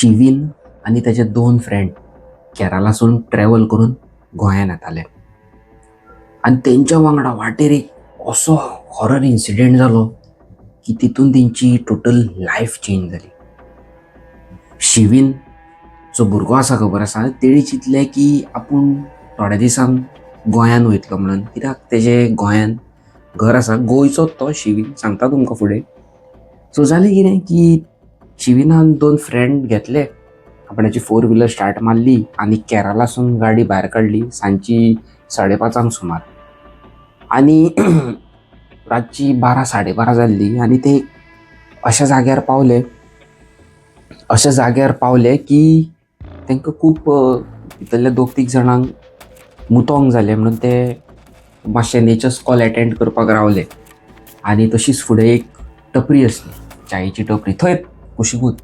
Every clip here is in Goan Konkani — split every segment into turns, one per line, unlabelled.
शिवीन आनी ताचे दोन फ्रेंड केरलासून ट्रॅवल करून गोंयान येताले आनी तेंच्या वांगडा वाटेर एक असो हॉरर इन्सिडेंट जालो की तितून तेंची टोटल लायफ चेंज जाली. शिवीन जो भुरगो आसा, खबर आसा, तेणी चिंतलें की आपूण थोड्या दिसान गोंयान वयतलो म्हणून, कित्याक तेजें गोंयान घर आसा. गोंयचोच तो शिवीन, सांगता तुमकां फुडें. सो जालें कितें की शिवीनान दोन फ्रेंड घेतले, आपणाची फोर व्हिलर स्टार्ट मारली आनी केरलासून गाडी भायर काडली सांजची 5:30 सुमार आनी रातची 12 12:30 जाल्ली आनी ते अशा जाग्यार पावले, अशा जाग्यार पावले की तांकां खूब भितरल्या दोग तीग जाणांक मुतोंक जालें म्हणून ते मातशे नेचर्स कॉल एटेंड करपाक रावले. आनी तशीच फुडें एक टपरी आसली, च्यायेची टपरी, थंय कुशिकूच.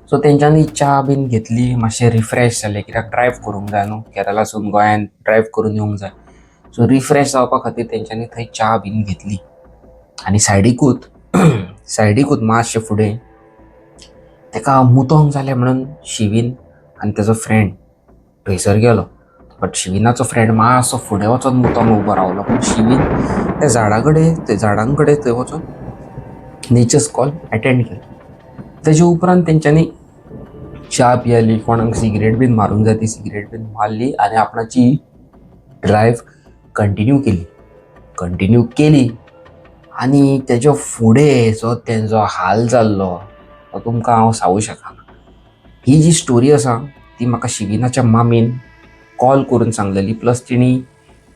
सो तेंच्यांनी च्या बीन घेतली, मातशें रिफ्रेश जाले, कित्याक ड्रायव करूंक जाय न्हू, केरलासून गोंयान ड्रायव करून येवंक जाय. सो रिफ्रेश जावपा खातीर तेंच्यांनी थंय च्या बीन घेतली आनी सायडीकूच सायडीकूच मातशें फुडें ताका मुतोंक जालें म्हणून शिवीन आनी तेजो फ्रेंड थंयसर गेलो. बट शिविनाचो फ्रेंड मातसो फुडें वचोन मुतोंक उबो रावलो, पूण शिवीन त्या झाडा कडेन, त्या झाडां कडेन थंय वचोन नेचर्स कॉल एटेंड केलो. तेजे उपरांत तेंच्यांनी च्या पियेली, कोणाक सिगरेट बीन मारूंक जाय ती सिगरेट बीन मारली आनी आपणाची ड्रायव कंटिन्यू केली. कंटिन्यू केली आनी तेज्या फुडें जो तेंचो हाल जाल्लो तो तुमकां हांव सांगू शकना. ही जी स्टोरी आसा ती म्हाका शिविनाच्या मामीन कॉल करून सांगलेली, प्लस तिणी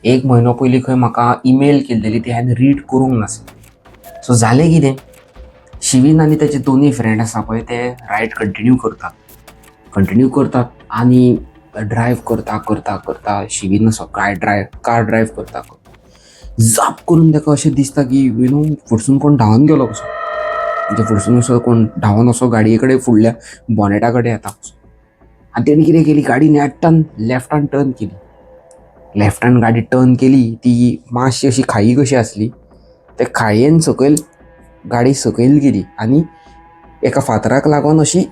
एक म्हयनो पयलीं खंय म्हाका ईमेल केल्लेली, ती हांवें रीड करूंक नासली. सो जालें कितें, शिवीन आनी तेजे दोनूय फ्रेंड आसा पळय ते रायड कंटिन्यू करतात, कंटिन्यू करतात आनी ड्रायव करता करता करता शिवीन असो काय ड्रायव कार ड्रायव करता करता जाप करून ताका अशें दिसता की you know फुडसून कोण धांवन गेलो कसो, म्हणजे फुडसून असो कोण धांवन असो गाडये कडेन फुडल्या बॉनेटा कडेन येता कसो. आनी तेणी कितें केली, गाडी नेट्टान लेफ्टान टर्न केली. लेफ्टान गाडी टर्न केली, ती मातशी अशी खाई कशी आसली, त्या खायेन सकयल गाडी सकयल गेली आनी एका फातराक लागून अशी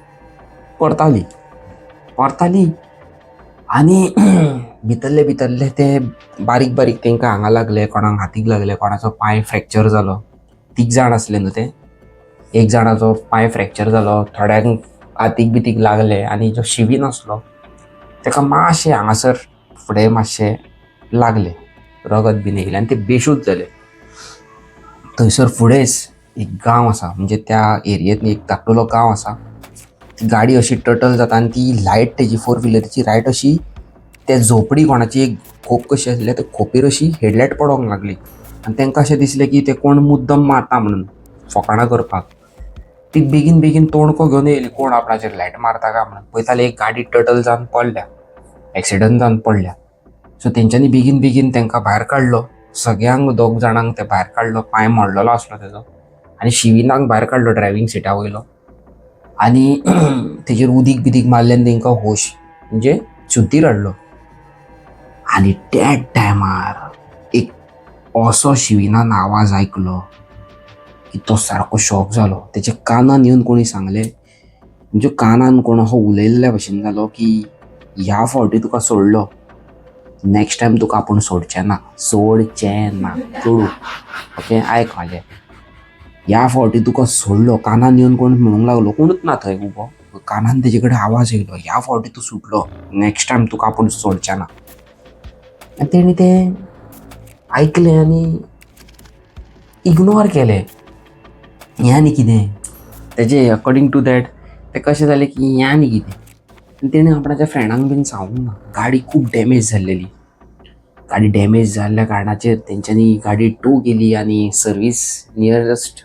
परताली परताली आनी भितरले भितरले ते बारीक बारीक तांकां हांगा लागले, कोणाक हातीक लागले, कोणाचो पांय फ्रॅक्चर जालो. तीग जाण आसले न्हू ते, एक जाणाचो पांय फ्रॅक्चर जालो, थोड्यांक हातीक बितीक लागले आनी जो शिवीन आसलो ताका मातशें हांगासर फुडें मातशें लागलें, रगत बीन येयलें आनी ते बेशुद्ध जाले. थंयसर फुडेंच एक गांव आसा, म्हणजे त्या एरियेंत एक धाकटुलो गांव आसा. ती गाडी अशी टटल जाता आनी ती लायट तेजी फोर व्हिलरीची लायट अशी त्या झोपडी कोणाची एक खोप कशी आसली त्या खोपीर अशी हेडलायट पडोंक लागली आनी तांकां अशें दिसलें की ते कोण मुद्दम मारता म्हणून फकाणां करपाक. ती बेगीन बेगीन तोणको घेवन येयली, कोण आपणाचेर लायट मारता काय म्हणून. पळयता एक गाडी टटल जावन पडल्या, एक्सिडंट जावन पडल्या. सो तेंच्यांनी बेगीन बेगीन तांकां भायर काडलो, सगळ्यांक दोग जाणांक ते भायर काडलो. पांय मोडलेलो आसलो तेजो आनी शिविनाक भायर काडलो ड्रायव्हींग सिटा वयलो आनी तेजेर उदीक बिदीक मारलें आनी तांकां होश म्हणजे शुद्धीर हाडलो. आनी त्या टायमार एक असो शिविनान आवाज आयकलो की तो सारको शॉक जालो. तेच्या कानान येवन कोणी सांगलें, म्हणजे कानान कोण असो उलयल्ल्या भशेन जालो की ह्या फावटी तुका सोडलो, नेक्स्ट टायम तुका आपूण सोडचें ना, सोडचें ना चोडू. ओके, आयक म्हाजें, ह्या फावटी तुका सोडलो. कानान येवन कोण म्हणूंक लागलो, कोणूच ना थंय उबो, कानान तेजे कडेन आवाज येयलो, ह्या फावटी तूं सुटलो, नेक्स्ट टायम तुका आपूण सोडचें ना. आनी तेणी तें आयकलें आनी इग्नोर केलें. हें आनी कितें तेजें, अकॉर्डींग टू that तें कशें जालें की हें आनी कितें. आनी तेणें आपणाच्या फ्रेंडांक बीन सांगूंक ना. गाडी खूब डॅमेज जाल्लेली. गाडी डॅमेज जाल्ल्या कारणाचेर तेंच्यांनी गाडी टो केली आनी सर्वीस नियरस्ट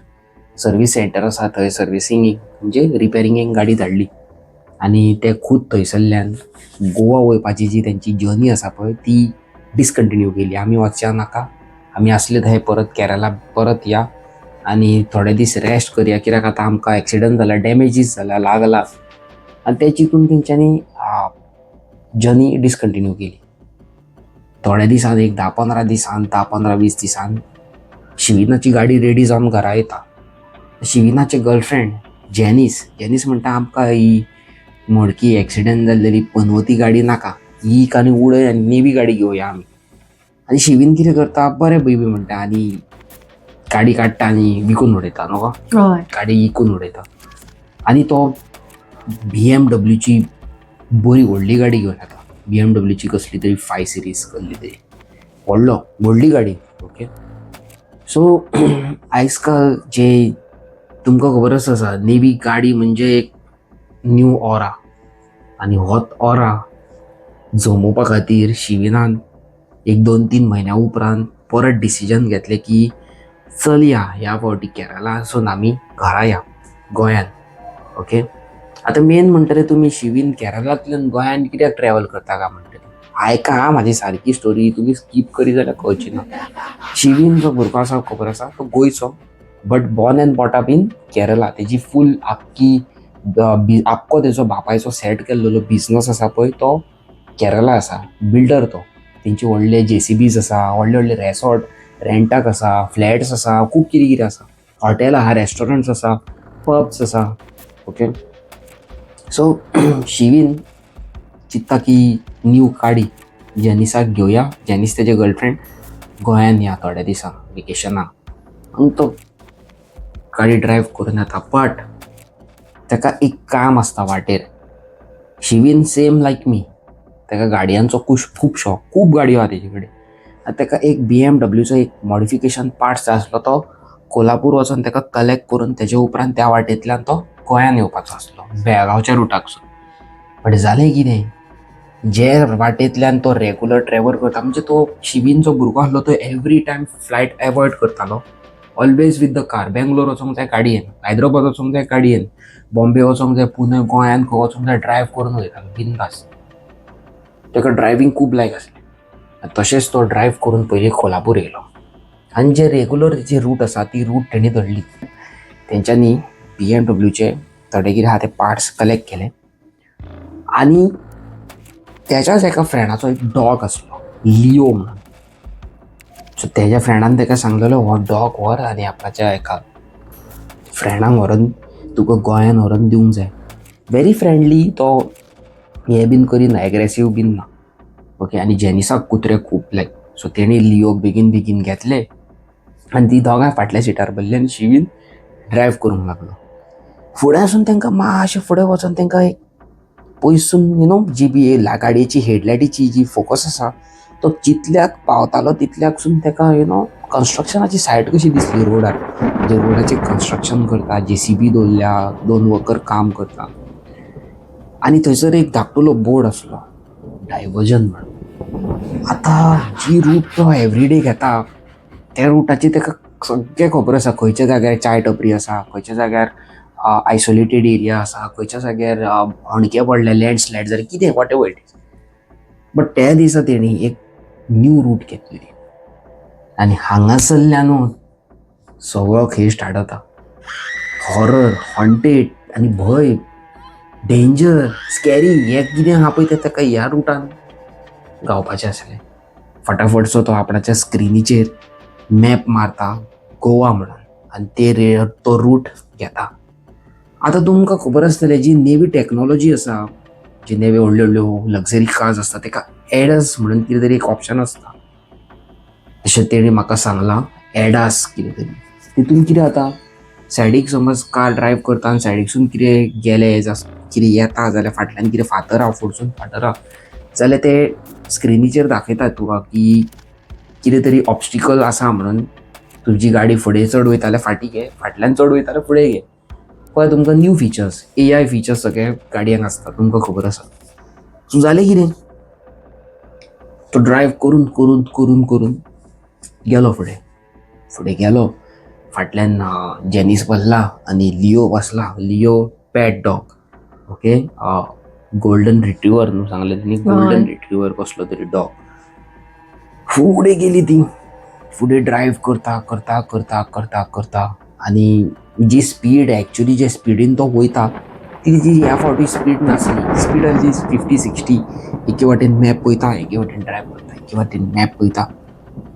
सर्वीस सेंटर आसा थंय सर्विसिंगेक म्हणजे रिपेरिंगेक गाडी धाडली आनी ते खूद थंयसरल्यान गोवा वयपाची जी तेंची जर्नी आसा पळय ती डिसकंटिन्यू केली. आमी वचया नाका, आमी आसले थंय परत केरला परत या आनी थोडे दीस रेस्ट करया, कित्याक आतां आमकां एक्सिडंट जाला, डॅमेजीस जाला, लागला. आनी ते चिंतून तेंच्यांनी जर्नी डिसकंटिन्यू केली. थोड्या दिसान, एक 10-15 दिसान, 10-15-20 दिसान शिविनाची गाडी रेडी जावन घरा येता. शिविनाचे गर्लफ्रेंड जेनीस, जेनीस म्हणटा आमकां ही मोडकी एक्सिडेंट जाल्लेली पनवती गाडी नाका, ही आनी उडय आनी नेवी गाडी घेवया आमी. आनी शिवीन कितें करता, बरें बेबी म्हणटा आनी गाडी काडटा आनी विकून उडयता न्हू गो.
हय.
गाडी विकून उडयता आनी तो बीएमडब्ल्यूची बरी व्हडली गाडी घेवन येता. बीएमडब्ल्यूची कसली तरी 5 सिरीज कसली तरी व्हडलो व्हडली गाडी. ओके, सो आयज काल जे तुमकां खबरच आसा, नेवी गाडी म्हणजे एक न्यू ऑरा आनी होच ऑरा जमोवपा खातीर शिविनान एक 2-3 म्हयन्या उपरांत परत डिसिजन घेतलें की चल या, ह्या फावटी केरलासून आमी घरा या गोंयान. ओके, आतां मेन म्हणटले तुमी शिवीन केरलांतल्यान गोंयान कित्याक ट्रॅवल करता काय म्हणटले. आयका हा म्हाजी सारकी स्टोरी, तुमी स्कीप करी जाल्यार कळची ना. शिवीन जो भुरगो आसा खबर आसा तो गोंयचो, but born and brought up in Kerala. तेजी फूल आख्खी आख्खो तेजो बापायचो सेट केल्लो बिजनस आसा पळय तो केरला आसा. बिल्डर तो. तेंचे व्हडले जेसीबीज आसा, व्हडले व्हडले रेसॉर्ट रेंटाक आसा, फ्लॅट्स आसा, खूब कितें कितें आसा, हॉटेल आहा, रेस्टॉरंट्स आसा, पब्स आसा. ओके, सो शिवीन चिंत्ता की न्यू गाडी जेनिसाक घेवया, जेनीस तेजे गर्लफ्रेंड, गोंयान या थोड्या दिसां वेकेशनाक. आनी तो गाडी ड्रायव्ह करून येता, बट ताका एक काम आसता वाटेर. शिवीन सेम लायक मी, ताका गाडयांचो खूब शॉक, खूब गाडयो आहा तेजे कडेन. आनी ताका एक बीएमडब्ल्यूचो एक मॉडिफिकेशन पार्ट्स जाय आसलो, तो कोल्हापूर वचोन ताका कलेक्ट करून तेजे उपरांत त्या वाटेंतल्यान तो गोंयान येवपाचो आसलो बेळगांवच्या रुटाकसून. बट जालें कितें, जे वाटेंतल्यान तो रेगुलर ट्रॅवल करता, म्हणजे तो शिवीन जो भुरगो आसलो तो एवरी टायम फ्लायट एवॉयड करतालो, always with the car. Bangalore वचोंक जाय गाडयेन, हैदराबाद वचोंक जाय गाडयेन, बॉम्बे वचोंक जाय, पुणे, गोंयान खंय वचोंक जाय ड्रायव्ह करून वयतालो बिंदास. ताका ड्रायव्हींग खूब लायक आसलें. आनी तशेंच तो ड्रायव्ह करून पयलीं कोल्हापूर येयलो आनी जे रेगुलर जे रूट आसा ती रूट तेणी धरली. तेंच्यांनी बीएमडब्ल्यूचे थोडे कितें आहा ते पार्ट्स कलेक्ट केले आनी तेच्याच एका फ्रेंडाचो एक डॉग आसलो लियो म्हणून. सो तेज्या फ्रेंडान ताका सांगलेलो हो डॉग व्हर आनी आपणाच्या एका फ्रेंडाक व्हरोन तुका गोंयान व्हरोन दिवंक जाय. व्हेरी फ्रेंडली तो, हें बीन करिना, एग्रेसीव बीन ना. ओके, आनी जेनिसाक कुत्रे खूब लायक, सो तेणी लियोक बेगीन बेगीन घेतले आनी ती दोगांय फाटल्या सिटार बसली आनी शिवीन ड्रायव्ह करूंक लागलो. फुडें वचून तांकां मातशें फुडें वचोन तांकां एक पयसून you know जी बी गाडयेची हेडलायटीची जी फोकस आसा तो जितल्याक पावतालो तितल्याकसून ताका you know कन्स्ट्रक्शनाची सायट कशी दिसली रोडार. म्हणजे रोडाचें कन्स्ट्रक्शन करता, जेसीबी दवरल्या, 2 वर्कर काम करता आनी थंयसर एक धाकटुलो बोर्ड आसलो डायवर्जन म्हणून. आतां जी रूट तो एवरीडे घेता त्या रुटाची ताका सगळें खबर आसा, खंयच्या जाग्यार चाय टपरी आसा, खंयच्या जाग्यार आयसोलेटेड एरिया आसा, खंयच्या जाग्यार होणके पडले, लँडस्लायड जालें, कितें what ever it is. But त्या दिसा तेणी एक न्यू रूट घेतली आनी हांगासरल्यानूच सगळो खेळ स्टार्ट जाता. हॉरर, हॉन्टेड आनी भंय, डेंजर, स्कॅरी हें कितें आहा पळय तें ताका ह्या रुटान गावपाचें आसलें. फटाफटसो तो आपणाच्या स्क्रिनीचेर मॅप मारता गोवा म्हणून आनी ते तो रूट घेता. आतां तुमकां खबर आसतलें जी नेवी टॅक्नोलॉजी आसा, जी नेवी व्हडल्यो व्हडल्यो लग्जरी कार्स आसता ताका एडस म्हणून कितें तरी एक ऑप्शन आसता. तशें तेणी म्हाका सांगलां एडास कितें तरी. तितून कितें जाता, सायडीक समज कार ड्रायव्ह करता आनी सायडीकसून कितें गेलें कितें येता जाल्यार फाटल्यान कितें फातर आहा, फुडसून फातर आहा जाल्यार ते स्क्रिनीचेर दाखयता तुका की कितें तरी ऑब्स्टिकल आसा म्हणून तुजी गाडी फुडें चड वयता जाल्यार फाटीं घे, फाटल्यान चड वयता जाल्यार फुडें घे. पळय तुमकां न्यू फिचर्स, एआय फिचर्स सगळे गाडयांक आसता, तुमकां खबर आसा. सो जालें कितें, तो ड्रायव्ह करून करून करून करून गेलो फुडें फुडें गेलो. फाटल्यान जेनीस बसला आनी लियो बसला. Leo pet dog, okay, golden retriever न्हू सांगलें तेणी, गोल्डन रिट्रिवर कसलो तरी डॉग. फुडें गेली ती, फुडें ड्रायव्ह करता करता करता करता करता आनी जी स्पीड एक्चुली जे स्पिडीन तो वयता ती जी ह्या फावटी स्पीड नासली. स्पीड आसली 50-60. एके वाटेन मॅप पळयता, एके वाटेन ड्रायव्ह करता, एके वाटेन मॅप पळयता,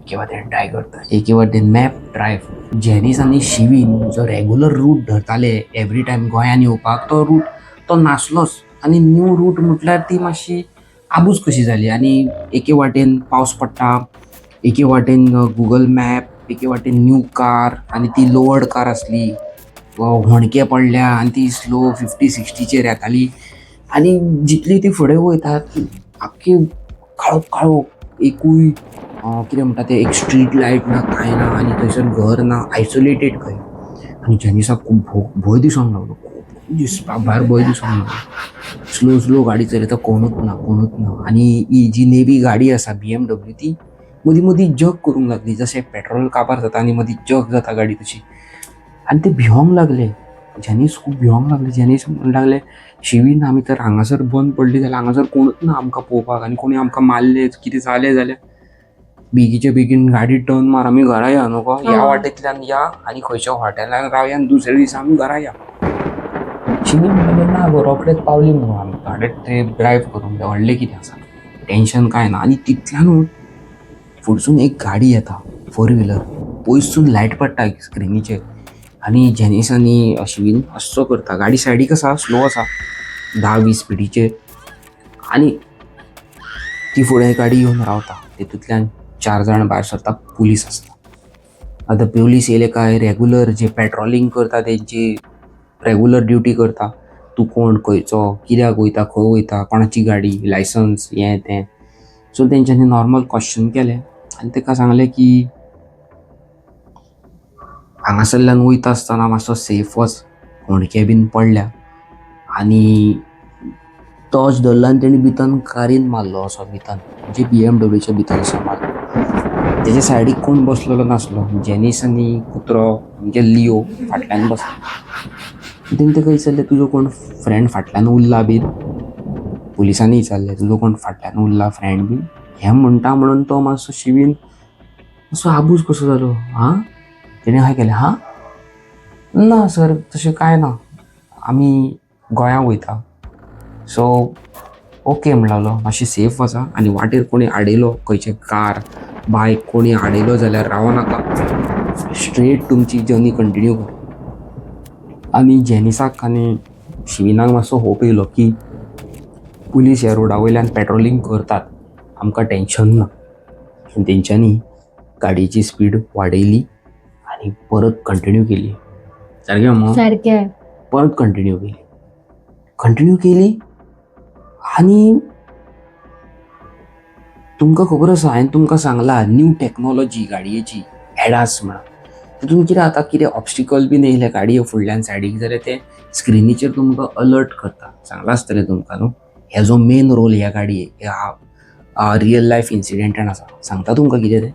एके वाटेन ड्रायव्ह करता, एके वाटेन मॅप ड्रायव्ह. जेनीस आनी शिवीन जो रेगुलर रूट धरताले एवरी टायम गोंयान येवपाक तो रूट तो नासलोच. आनी न्यू रूट म्हटल्यार ती मातशी आबूज कशी जाली आनी एके वाटेन पावस पडटा, एके वाटेन गुगल मॅप, एके वाटेन न्यू कार आनी ती लोअर्ड कार आसली, होणके पडल्या आनी ती स्लो 50-60चेर येताली आनी जितली ती फुडें वयता आख्खी काळोख काळोख, एकूय कितें म्हणटा तें एक स्ट्रीट लायट ना, कांय ना आनी थंयसर घर ना, आयसोलेटेड खंय. आनी जेनिसाक खूब भंय दिसोंक लागलो, खूब दिसपा भायर भंय दिसोंक लागलो. स्लो स्लो गाडी चलयता, कोणूच ना, कोणूच ना. आनी ही जी नेवी गाडी आसा BMW, ती मदीं मदीं जग करूंक लागली, जशें पेट्रोल काबार जाता आनी मदीं जग जाता गाडी तशी. आनी ते भिवोंक लागले, जेनीस खूब भिवोंक लागले. जेनीस म्हणूंक लागले, शिवीन आमी तर हांगासर बंद पडली जाल्यार हांगासर कोणूच ना आमकां पळोवपाक आनी कोणी आमकां मारले कितें जालें जाल्यार बेगीचे बेगीन गाडी टर्न मार, आमी घरा या न्हू, ह्या वाटेंतल्यान या आनी खंयच्या हॉटेलान रावया आनी दुसऱ्या दिसा आमी घरा या. शिवीन म्हणलें, ना गो, रोखडेच पावली मुगो आमी, थोडे ट्रीप ड्रायव्ह करूंक जाय, व्हडलें कितें आसा, टेंशन कांय ना. आनी तितल्यानूच फुडसून एक गाडी येता, फोर व्हिलर, पयसून लायट पडटा स्क्रिनीचेर आनी जेनीस आनी अश्विन असो करता, गाडी सायडीक आसा, स्लो आसा, 10-20 स्पिडीचेर, आनी ती फुडें गाडी येवन रावता. तितूंतल्यान 4 जाण भायर सरता, पुलीस आसता. आतां पुलीस येयले काय रेगुलर जे पेट्रोलिंग करता, तेंची रेगुलर ड्युटी करता, तूं कोण, खंयचो, कित्याक वयता, खंय वयता, कोणाची गाडी, लायसन्स, हें तें. सो तेंच्यांनी नॉर्मल क्वेश्चन केलें आनी ताका सांगलें की हांगासरल्यान वयता आसतना मातसो सेफ वच, होणके बीन पडल्या. आनी टॉर्च धरला आनी तेणी भितर कारीन मारलो असो भितर, म्हणजे BMWच्या भितर असो मारलो. तेच्या सायडीक कोण बसलेलो नासलो, जेनीस आनी कुत्रो म्हणजे लियो फाटल्यान बसलो. तेणी ताका विचारलें, तुजो कोण फ्रेंड फाटल्यान उरला बीन? पुलिसांनी विचारलें, तुजो कोण फाटल्यान उरला फ्रेंड बीन? हें म्हणटा म्हणून तो मातसो शिवीन मातसो आबूज कसो जालो. आं, तेणें काय केलें, हां ना सर, तशें कांय ना, आमी गोंया वयता, सो ओके म्हणलो लागलो, मातशी सेफ वचा आनी वाटेर कोणी आडयलो, खंयचें कार बायक कोणी आडयलो जाल्यार रावो नाका, स्ट्रेट तुमची जर्नी कंटिन्यू कर. आनी जेनिसाक आनी शिविनाक मातसो होप येयलो की पुलीस ह्या रोडा वयल्यान पेट्रोलिंग करतात, आमकां टेंशन ना. आनी तेंच्यांनी गाडयेची स्पीड वाडयली आनी परत कंटिन्यू केली. सारकें मगो?
सारकें.
परत कंटिन्यू केली, कंटिन्यू केली. आनी तुमकां खबर आसा, हांवें तुमकां सांगलां, न्यू टॅक्नोलॉजी गाडयेची एडास म्हणून, तितून कितें जाता, कितें ऑब्स्टिकल बीन येयलें गाडये फुडल्यान सायडीक जाल्यार तें स्क्रिनीचेर तुमकां अलर्ट करता. सांगलां आसतलें तुमकां न्हू. हेजो मेन रोल ह्या गाडये ह्या रियल लायफ इन्सिडेंटान आसा. सांगता तुमकां कितें तें.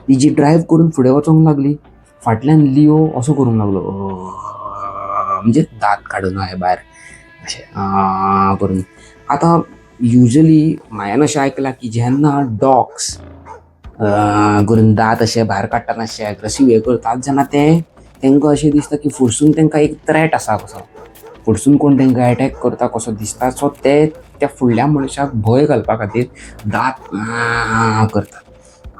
ती जी ड्रायव्ह करून फुडें वचोंक लागली, फाटल्यान लियो असो करूंक लागलो, म्हणजे दांत काडून अशें भायर अशें करून. आतां युजली हांवें अशें आयकलां की जेन्ना डॉग्स करून दांत अशे भायर काडटाना अशे एग्रेसीव हे करतात, जेन्ना ते तांकां अशें दिसता की फुडसून तांकां एक थ्रेट आसा कसो, फुडसून कोण तांकां एटॅक करता कसो दिसता, सो ते त्या फुडल्या मनशाक भंय घालपा खातीर दांत करतात.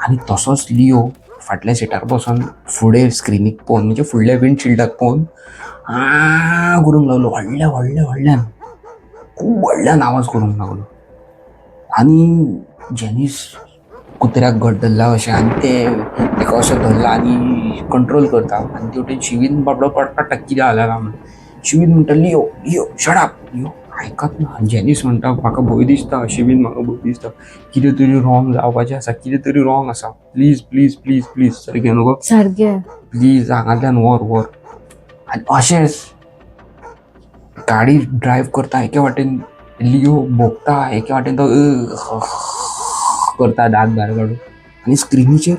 आनी तसोच लियो फाटल्या सिटार बसून फुडें स्क्रिनीक पळोवन, म्हणजे फुडल्या विंडशिल्डाक पळोवन करूंक लागलो, व्हडल्या व्हडल्या व्हडल्यान, खूब व्हडल्यान आवाज करूंक लागलो. आनी जेनीस कुत्र्याक घट धरला अशें आनी ते ताका अशें धरला आनी कंट्रोल करता. आनी तेवटेन शिवीन बाबडो पडपडटा, कितें जालें काय म्हणून. शिवीन म्हणटा, लियो लियो शट अप. लियो आयकत ना. आनी जेनीस म्हणटा, म्हाका भंय दिसता शिवीन, म्हाका भंय दिसता, कितें तरी रॉंग जावपाचें आसा, कितें तरी रॉंग आसा, प्लीज प्लीज प्लीज प्लीज. सारकें न्हू गो?
सारकें.
प्लीज हांगांतल्यान व्हर व्हर. आनी अशेंच गाडी ड्रायव्ह करता, एके वाटेन लियो भोंकता, एके वाटेन तो करता दांत भायर काडून, आनी स्क्रिनीचेर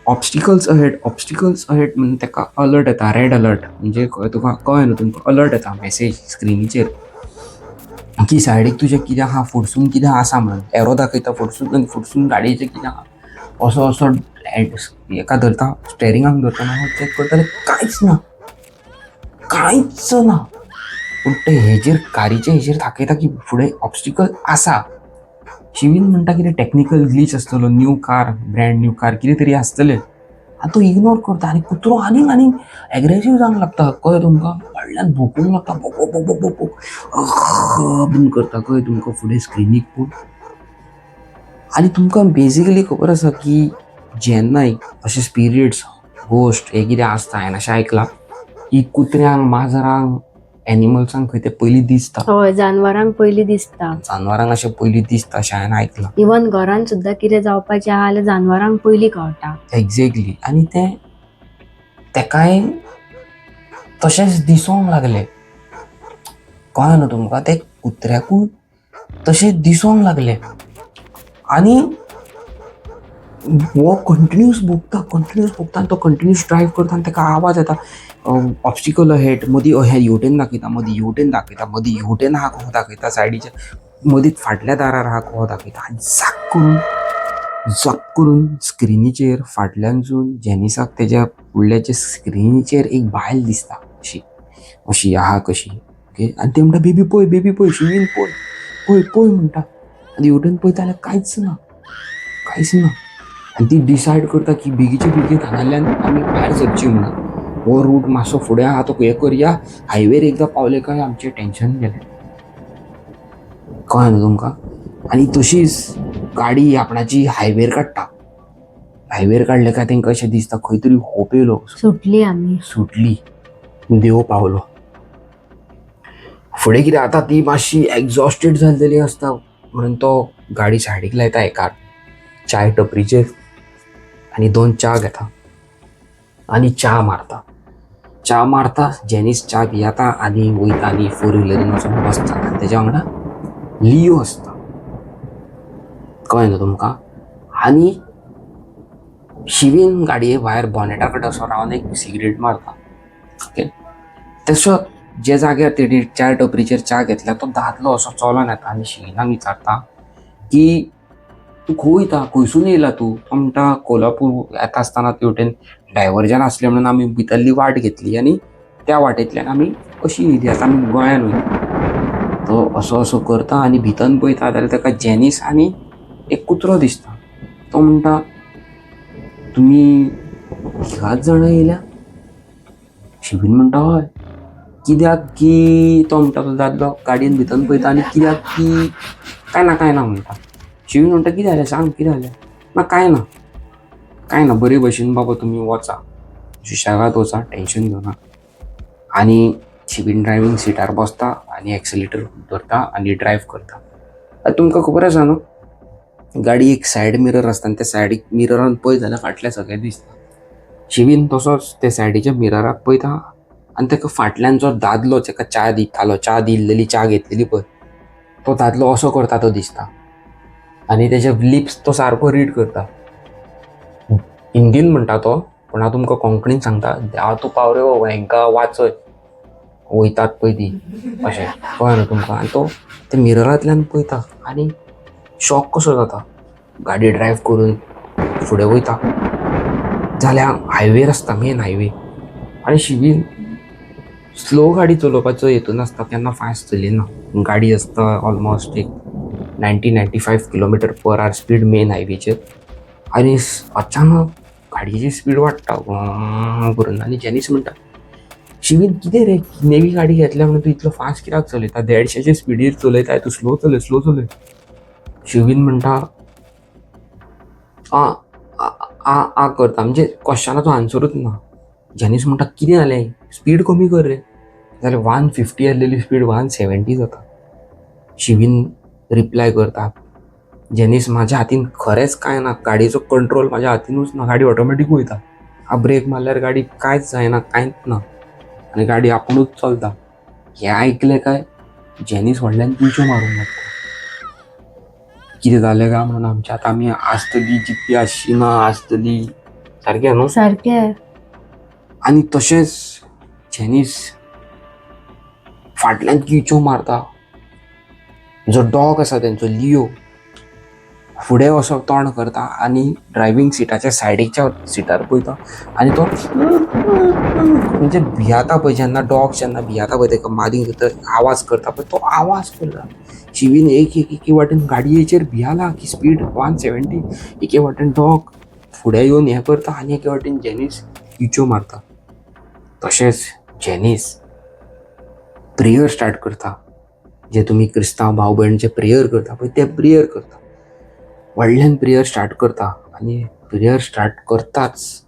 ऑब्स्टिकल्स अहेड, ऑब्स्टिकल्स अहेड म्हणून ताका अलर्ट येता, रेड अलर्ट, म्हणजे तुका कळ्ळें न्हू, तुमकां अलर्ट येता मॅसेज स्क्रिनीचेर की सायडीक तुजें कितें आहा, फुडसून कितें आसा म्हणून एरो दाखयता फुडसून, आनी फुडसून गाडयेचें कितें आहा. असो असो हेका धरता, स्टेरिंगाक धरता, चॅक करता, कांयच ना, कांयच ना. पूण ते हेजेर कारीचे हेजेर दाखयता की फुडें ऑब्स्टिकल आसा. शिवीन म्हणटा कितें टॅक्निकल ग्लीच आसतलो, new car, brand new car, कितें तरी आसतलें. आनी तो इग्नोर करता आनी कुत्रो आनीक आनीक एग्रेसीव जावंक लागता. कळ्ळें तुमकां? व्हडल्यान भोंकूंक लागता, भोक भोक भोक भोक भोक बीन करता. कळ्ळें तुमकां? फुडें स्क्रिनीक पळोवन. आनी तुमकां बेजिकली खबर आसा की जेन्नाय अशे स्पिरिट्स, गोश्ट हे कितें आसता, हांवें अशें आयकलां की कुत्र्यांक, माजरांक, एनिमल्सांक खंय ते पयलीं दिसता.
हय, जानवरांक पयलीं दिसता.
जानवरांक अशें पयलीं दिसता अशें हांवें आयकलां.
इवन घरान सुद्दां कितें जावपाचें आहा जाल्यार जानवरांक पयलीं कळटा.
एक्झॅक्टली. आनी तें तेकाय तशेंच दिसोंक लागलें. कळ्ळें न्हू तुमकां? ते कुत्र्याकूय तशें दिसोंक लागलें. आनी हो कंटिन्यूस भोंकता, कंटिन्यूस भोंकता, आनी तो कंटिन्यूस ड्रायव करता आनी ताका आवाज येता, ऑब्स्टिकल अहेड. मदीं अहें हेवटेन दाखयता, मदीं हेवटेन दाखयता, मदीं हेवटेन आहा कसो दाखयता, सायडीच्या मदींच फाटल्या दारार आहा कसो दाखयता. आनी झाक करून झक करून स्क्रिनीचेर फाटल्यानसून जेनिसाक तेज्या फुडल्याच्या स्क्रिनीचेर एक बायल दिसता, अशी अशी आहा कशी. ओके, आनी ते म्हणटा, बेबी पळय, बेबी पळय, शिवीन पळय, पळय पळय म्हणटा. आनी हेवटेन पळयता जाल्यार कांयच ना, कांयच ना. आनी ती डिसायड करता की बेगीचे बेगीन हांगाल्यान आमी भायर सरची म्हणून. हो रूट मातसो फुडें आहा तो हें करया, हायवेर एकदां पावले काय आमचें टेंशन गेलें. कळ्ळें न्हू तुमकां? आनी तशीच गाडी आपणाची हायवेर काडटा. हायवेर काडले काय तांकां अशें दिसता खंय तरी होप येयलो.
सुटली आमी.
सुटली, देव पावलो. फुडें कितें आतां ती मातशी एग्जॉस्टेड जाल्लेली आसता म्हणून तो गाडी सायडीक लायता एका चाय टपरीचेर आनी दोन च्या घेता आनी च्या मारता. च्या मारता, जेनीस च्या पियेता आनी वयता आनी फोर व्हिलरीन वचून बसता. आनी तेज्या वांगडा लियो आसता. कळ्ळें न्हू तुमकां? आनी शिवीन गाडये भायर बॉनेटा कडेन असो रावन एक सिगरेट मारता. ओके, तसो जे जाग्यार तेणी चाय टपरीचेर च्या घेतल्या तो दादलो असो चलोन येता आनी शिवीनाक विचारता की तूं खंय वयता, खंयसून येयला तूं? तो म्हणटा कोल्हापूर येता आसतना तेवटेन डायवर्जन आसलें म्हणून आमी भितरली वाट घेतली आनी त्या वाटेंतल्यान आमी अशी येयली, आतां आमी गोंयान वयता. तो असो असो करता आनी भितर पळयता जाल्यार ताका जेनीस आनी एक कुत्रो दिसता. तो म्हणटा तुमी तिगांच जाणां येयल्या? शिवीन म्हणटा हय. कित्याक की तो म्हणटा, तो दादलो गाडयेन भितर पळयता आनी कित्याक की कांय ना, कांय ना म्हणटा. शिवीन म्हणटा कितें जालें सांग, कितें जालें? ना कांय ना, कांय ना, बरे भशेन बाबा तुमी वचा, सुशेगाद वचा, टेंशन घेवनाका. आनी शिवीन ड्रायव्हींग सिटार बसता आनी एक्सिलेटर धरता आनी ड्रायव्ह करता. आतां तुमकां खबर आसा न्हू, गाडी एक सायड मिरर आसता आनी त्या सायडीक मिररान पळयत जाल्यार फाटलें सगळें दिसता. शिवीन तसोच त्या सायडीच्या मिरराक पळयता आनी ताका फाटल्यान जो दादलो ताका च्या दितालो, च्या दिल्लेली, च्या घेतलेली पळय, तो दादलो असो करता तो दिसता. आनी तेजे लिप्स तो सारको रीड करता. हिंदीन म्हणटा तो, पूण हांव तुमकां कोंकणीन सांगता, देवा तूं पाव रे बाबा, हेंकां वाचय, वयतात पळय ती, अशें. कळ्ळें न्हू तुमकां? आनी तो ते मिररांतल्यान पळयता आनी शॉक कसो जाता. गाडी ड्रायव्ह करून फुडें वयता जाल्यार हायवेर आसता, मेन हायवे, आनी शिवीन स्लो गाडी चलोवपाचो हेतून आसता, केन्ना फास्ट चलयना. गाडी आसता ऑलमोस्ट एक 90-95 kilometre per hour speed main हायवेचेर. आनी अचानक गाडयेची स्पीड वाडटा करून. आनी जेनीस म्हणटा, शिवीन कितें रे, नेवी गाडी घेतल्या म्हणून तूं इतलो फास्ट कित्याक चलयता? 150चे स्पिडीर चलयता तूं, स्लो चलय, स्लो चलय. शिवीन म्हणटा आ आ आ करता, म्हणजे क्वेश्चनाचो आन्सरूच ना. जेनीस म्हणटा कितें जालें, स्पीड कमी कर रे. जाल्यार 150 आसलेली स्पीड 170 जाता. शिवीन रिप्लाय करता, जेनीस म्हाज्या हातीन खरेंच कांय ना, गाडयेचो कंट्रोल म्हाज्या हातीनूच ना, गाडी ऑटोमॅटीक वयता. हांव ब्रेक मारल्यार गाडी कांयच जायना, कांयच ना, आनी गाडी आपुणूच चलता. हें आयकलें काय जेनीस व्हडल्यान किळच्यो मारूंक लागता. कितें जालें काय म्हणून आमच्या आतां आमी आसतली जित्ती आसची ना आसतली, सारकें न्हू?
सारकें.
आनी तशेंच जेनीस फाटल्यान किळच्यो मारता. जो डॉग आसा तेंचो लियो फुडें असो तोंड करता आनी ड्रायव्हींग सिटाच्या सायडीच्या सिटार पळयता आनी तो म्हणजे भियाता पळय, जेन्ना डॉग जेन्ना भियाता पळय तेका मारींक आवाज करता पळय, तो आवाज करता. शिवीन एक एक एके वाटेन गाडयेचेर भियाला की स्पीड 170, एके वाटेन डॉग फुडें येवन हें करता आनी एके वाटेन जेनीस इच्यो मारता. तशेंच जेनीस प्रेयर स्टार्ट करता. जे तुमी क्रिस्तांव भाव भयण जे प्रेयर करता पळय ते प्रेयर करता, व्हडल्यान प्रेयर स्टार्ट करता. आनी प्रेयर स्टार्ट करताच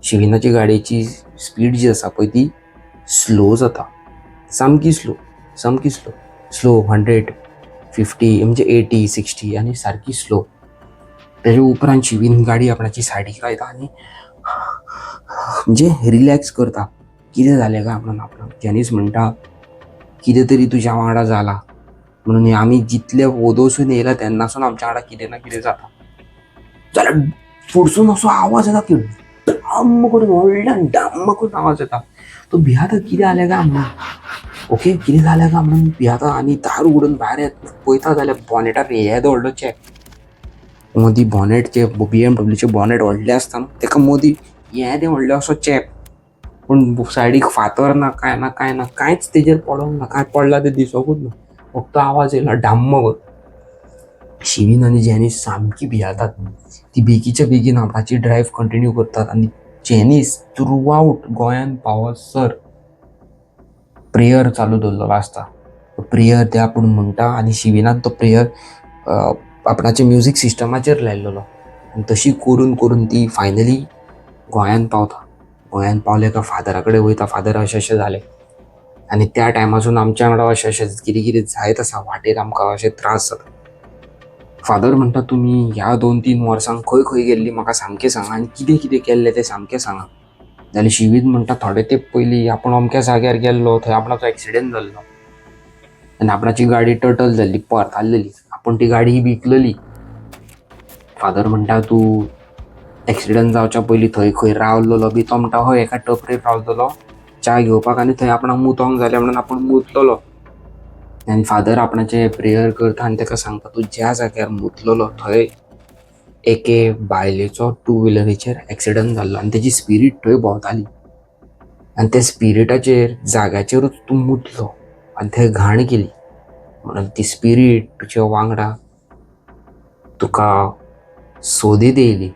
शिविनाची गाडयेची स्पीड जी आसा पळय ती स्लो जाता, सामकी स्लो, सामकी स्लो स्लो, 150, म्हणजे 80, 60 आनी सारकी स्लो. तेजे उपरांत शिवीन गाडी आपणाची सायडीक लायता आनी म्हणजे रिलॅक्स करता, कितें जालें काय म्हणून आपणाक. जेनीस म्हणटा, कितें तरी तुज्या वांगडा जालां म्हणून हे आमी जितले वोदोसून येयला तेन्नासून आमच्या वांगडा कितें ना कितें जाता. जाल्यार फुडसून असो आवाज येता की डाम्म करून, व्हडल्यान डाम्म करून आवाज येता. तो भियाता, कितें जालें काय म्हणून. ओके, कितें जालें काय म्हणून भियाता आनी दार उगडून भायर येता. पळयता जाल्यार बॉनेटार येदो व्हडलो चेप. मदीं बॉनेट, जे बीएमडब्ल्यूचे बॉनेट व्हडले आसता न्हू, तेका मदीं येदें व्हडलें असो चेप. पूण सायडीक फातर ना, कांय ना, कांय ना, कांयच तेजेर पडोंक ना. कांय पडला तें दिसोकूच ना, फक्त आवाज येयला डाम्म करून. शिवीन आनी जेनीस सामकी भियातात. ती बेगीच्या बेगीन आपणाची ड्रायव्ह कंटिन्यू करतात आनी जेनीस थ्रू आवट गोंयान पावसर प्रेयर चालू दवरलेलो आसता. प्रेयर ते आपूण म्हणटा आनी शिविनान तो प्रेयर आपणाच्या म्युजीक सिस्टमाचेर लायलेलो आनी तशी करून करून ती फायनली गोंयान पावता. गोंयान पावले काय फादरा कडेन वयता. फादर, अशें अशें जालें आनी त्या टायमासून आमच्या वांगडा अशें अशें कितें कितें जायत आसा, वाटेर आमकां अशें त्रास जाता. फादर म्हणटा, तुमी ह्या 2-3 वर्सांक खंय खंय गेल्ली म्हाका सामकें सांगा आनी कितें कितें केल्लें तें सामकें सांगा. जाल्यार शिवीन म्हणटा, थोडे तेंप पयलीं आपूण अमक्या जाग्यार गेल्लो, थंय आपणाचो एक्सिडंट जाल्लो आनी आपणाची गाडी टोटल जाल्ली, परताल्लेली, आपूण ती गाडी विकलेली. फादर म्हणटा, तूं एक्सिडंट जावच्या पयलीं थंय खंय रावलेलो बी? तो म्हणटा, हय, एका टपरेर रावलेलो च्या घेवपाक आनी थंय आपणाक मुतोंक जालें म्हणून आपूण मुतलेलो. आनी फादर आपणाचें प्रेयर करता आनी ताका सांगता, तूं ज्या जाग्यार मुतलेलो थंय एके बायलेचो टू व्हिलरीचेर एक्सिडंट जाल्लो आनी तेजी स्पिरीट थंय भोंवताली आनी त्या स्पिरिटाचेर जाग्याचेरूच तूं मुतलो आनी थंय घाण केली, म्हणून ती स्पिरीट तुज्या वांगडा तुका सोदीत येयली.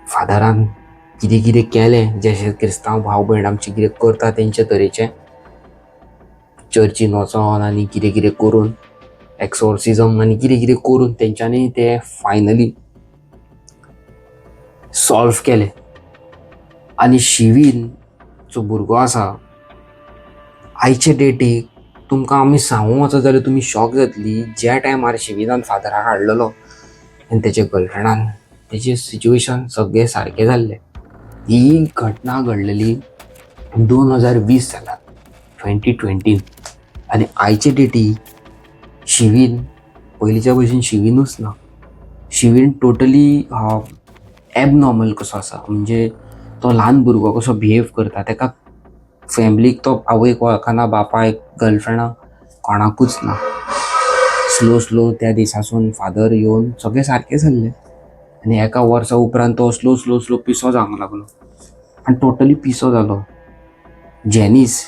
फादरान कितें कितें केलें, जशें क्रिस्तांव भाव भयण आमचे कितें करता तेंचे तरेचें, चर्चीन वचोन आनी कितें कितें करून, एक्सोर्सिजम आनी कितें कितें करून तेंच्यांनी ते फायनली सॉल्व केलें. आनी शिवीन जो भुरगो आसा, आयचे डेटीक तुमकां आमी सांगूंक वचत जाल्यार तुमी शॉक जातली. ज्या टायमार शिविनान फादराक हाडलेलो आनी तेच्या गर्लफ्रेंडान, तेजें सिच्युएशन सगळें सारकें जाल्लें. ही घटना घडलेली 2020 सालान, 2020. आनी आयचे डेटीक शिवीन पयलींच्या भशेन शिविनूच ना. शिवीन टोटली एबनॉर्मल कसो आसा, म्हणजे तो ल्हान भुरगो कसो बिहेव करता. ताका फॅमिलीक, तो आवयक वळखना, बापायक, गर्लफ्रेंडाक, कोणाकूच ना. स्लो स्लो त्या दिसासून फादर येवन सगळें सारकें जाल्लें आनी एका वर्सा उपरांत तो स्लो स्लो स्लो पिसो जावंक लागलो आनी टोटली पिसो जालो. जेनीस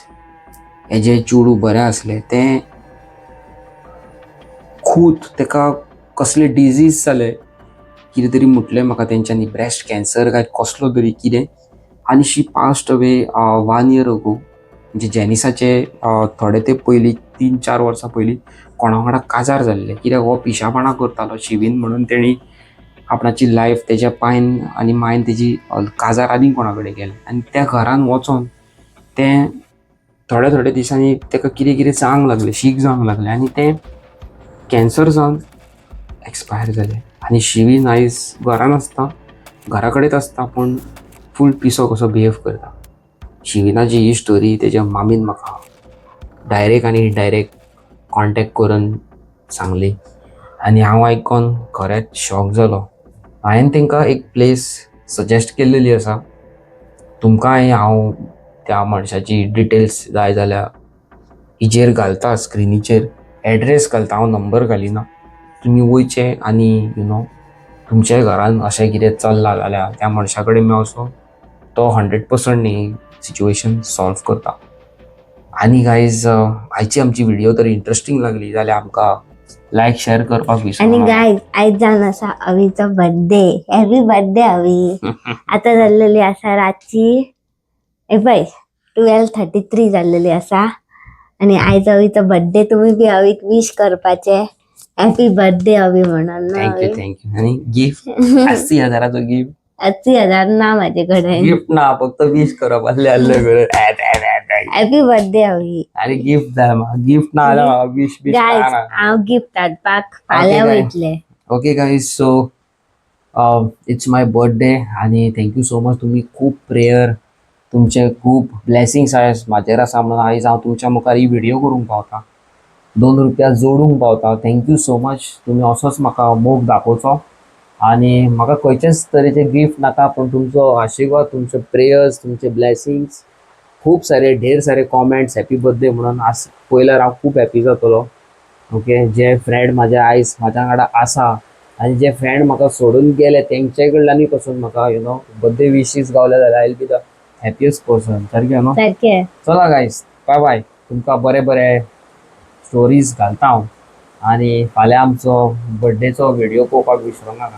हें जें चेडूं बरें आसलें, तें खूद ताका कसलें डिजीज जालें, कितें तरी म्हटलें म्हाका तेंच्यांनी, ब्रेस्ट कॅन्सर काय कसलो तरी कितें, आनी she passed away one year ago. म्हणजे जेनिसाचे थोडे ते पयलीं, 3-4 वर्सां पयलीं कोणा वांगडा काजार जाल्लें. कित्याक हो पिशापणां करतालो शिवीन, म्हणून तेणी आपणाची लायफ तेज्या पायन आनी मायन तेजी काजार आनी कोणा कडेन केलें. आनी त्या घरान वचोन तें थोड्या थोड्या दिसांनी ताका कितें कितें जावंक लागलें, शीक जावंक लागलें आनी तें कॅन्सर जावन एक्सपायर जालें. आनी शिवीन आयज घरान आसता, घरा कडेच आसता, पूण फूल पिसो कसो बिहेव करता. शिविनाची ही स्टोरी तेज्या मामीन म्हाका डायरेक्ट आनी इनडायरेक्ट कॉन्टेक्ट करून सांगली आनी हांव आयकोन खरेंच शॉक जालो. हांवें तांकां एक प्लेस सजेस्ट केल्लेली आसा. तुमकांय हांव त्या मनशाची डिटेल्स जाय जाल्यार हिजेर घालता, स्क्रिनीचेर एड्रेस घालता हांव, नंबर घालिना. तुमी वयचे आनी you know तुमच्या घरान अशें कितें चल्लां जाल्यार त्या मनशा कडेन मेळचो. तो 100% ही सिच्युएशन सॉल्व करता. आनी गायज, आयची आमची व्हिडिओ तर इंट्रस्टींग लागली जाल्यार आमकां लायक शेअर करपाक विसरू
आणि
नाका.
गायज, आयज जावन आसा अवीचो बर्थडे. हॅपी बर्थडे अवी. आता जाल्लेली आसा रातची, हे पळय, 12:33 जाल्लेली आसा आणि आयज अवीचो बर्थडे. तुम्ही बी अवीक विश करपाचे, हॅपी बर्थडे अवी म्हणून ना.
Thank you.
अवी.
Thank you. आणि गिफ्ट, 80,000चो गिफ्ट.
80,000 ना माझ्याकडे.
गिफ्ट ना, फक्त विश करप आसले आसले.
हॅपी बर्थडे अवी.
आणि गिफ्ट जाय म्हाका, गिफ्ट ना जाल्यार म्हाका विश बीश
गायज,
काय ना.
हांव गिफ्ट हाडपाक फाल्यां
guys.
वयतले.
Okay guys, so it's my birthday आणि thank you so much. तुम्ही खूप प्रेयर, तुमचे खूप ब्लेसिंग्स आयज म्हाजेर आसा म्हणून आयज हांव तुमच्या मुखार ही व्हिडिओ करूंक पावता, 2 रुपया जोडूंक पावता. Thank you so much. तुमी असोच म्हाका मोग दाखोवचो आणि म्हाका खंयचेच तरेचे गिफ्ट नाका, पूण तुमचो आशिर्वाद, तुमचे प्रेयर्स, तुमचे ब्लेसिंग्स, खूब सारे ढेर सारे कॉमेंट्स हॅपी बर्थडे म्हणून आज पयल्यार हांव खूब हॅपी जातलो. ओके, जे फ्रेंड म्हाजे आयज म्हाज्या वांगडा आसा आनी जे फ्रेंड म्हाका सोडून गेले, तेंचे कडल्यानूय पासून म्हाका बर्थडे विशीस गावले जाल्यार I will be the happiest person. सारकें न्हू?
सारखे.
चला गायज, बाय बाय. तुमकां बरे बरे स्टोरीज घालता हांव आनी फाल्यां आमचो बर्थडेचो व्हिडिओ पळोवपाक विसरूं नाका.